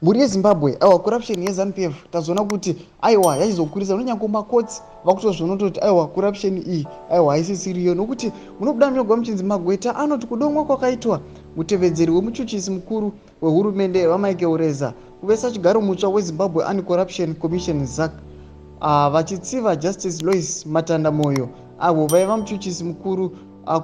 Mhuri yeZimbabwe, aiwa, corruption yeZANU PF tazoona kuti aiwa yachizokurisa, nonyange macourts vakutozviona kutoti aiwa, corruption iyi aiwa haisisiriyo, nokuti munobuda munyorwa muchinzi magweta anoti kudomwa kwakaitwa mutevedzeri wemuchuchisi mukuru wehurumende VaMichael Reza kuve sachigaro mutsva weZimbabwe Anti-Corruption Commission, ZACC, vachitsiva Justice Loice Matanda Moyo avo vaiva muchuchisi mukuru,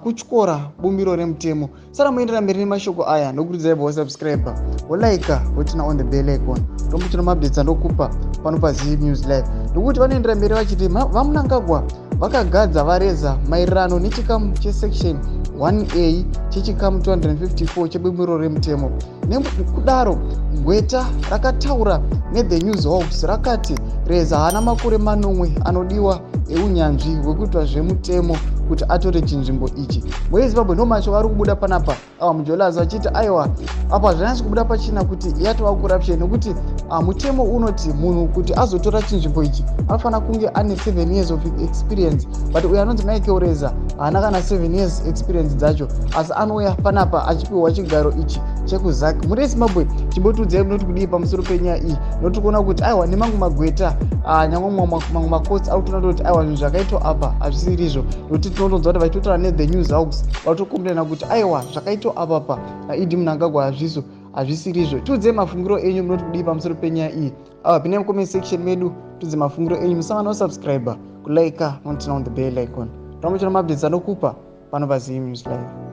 kutyora bumbiro remutemo. Sara muendera mberi nemashoko aya nokurudzai wasubscribe, wolike, woturn on the bell icon, tomuchino maupdates andokupa pano paZiv News Live, nokuti vanoendera mberi vachiti VaMnangagwa vakagadza VaReza maererano nechikamu chesection 1A chechikamu 254 chebumbiro remutemo. Nekudaro gweta rakataura neThe News Hawks rakati Reza haana makore 7 anodiwa eunyanzvi hwekuitwa zvemutemo kuti atore chinzvimbo ichi. MweZimbabwe, ndo macho vari kubuda panapa ava Mujolazi vachiti aiwa, apa zvanyatsi kubuda pachina kuti yatova corruption, nekuti mutemo unoti munhu kuti azotora chinzvimbo ichi anofanira kunge ane 7 years of experience, but uyo anonzi Michael Reza haana kana 7 years experience dzacho, asi anouya panapa achipiwa chigaro ichi chekuZACC. Muri yeZimbabwe, chimbotiudzai munoti kudii pamusoro penyaya iyi, nokuti kuona kuti aiwa, nemamwe magweta, nyangwe mamwe macourts ari kutoona kuti aiwa, zvinhu zvakaitwa apa hazvisirizvo, nokuti tinotonzwa kuti vachitotaura neThe News Hawks vatokomplaina kuti aiwa, zvakaitwa apapa naED Mnangagwa hazviso, hazvisirizvo. Tiudzei mafungiro enyu, munoti kudii pamusoro penyaya iyi? Ava pinai mucomment section medu, tiudze mafungiro enyu. Musama nosubscribe, kulike, noturn on the bell icon, tomuchino maupdates anokupa pano paZiv News Live.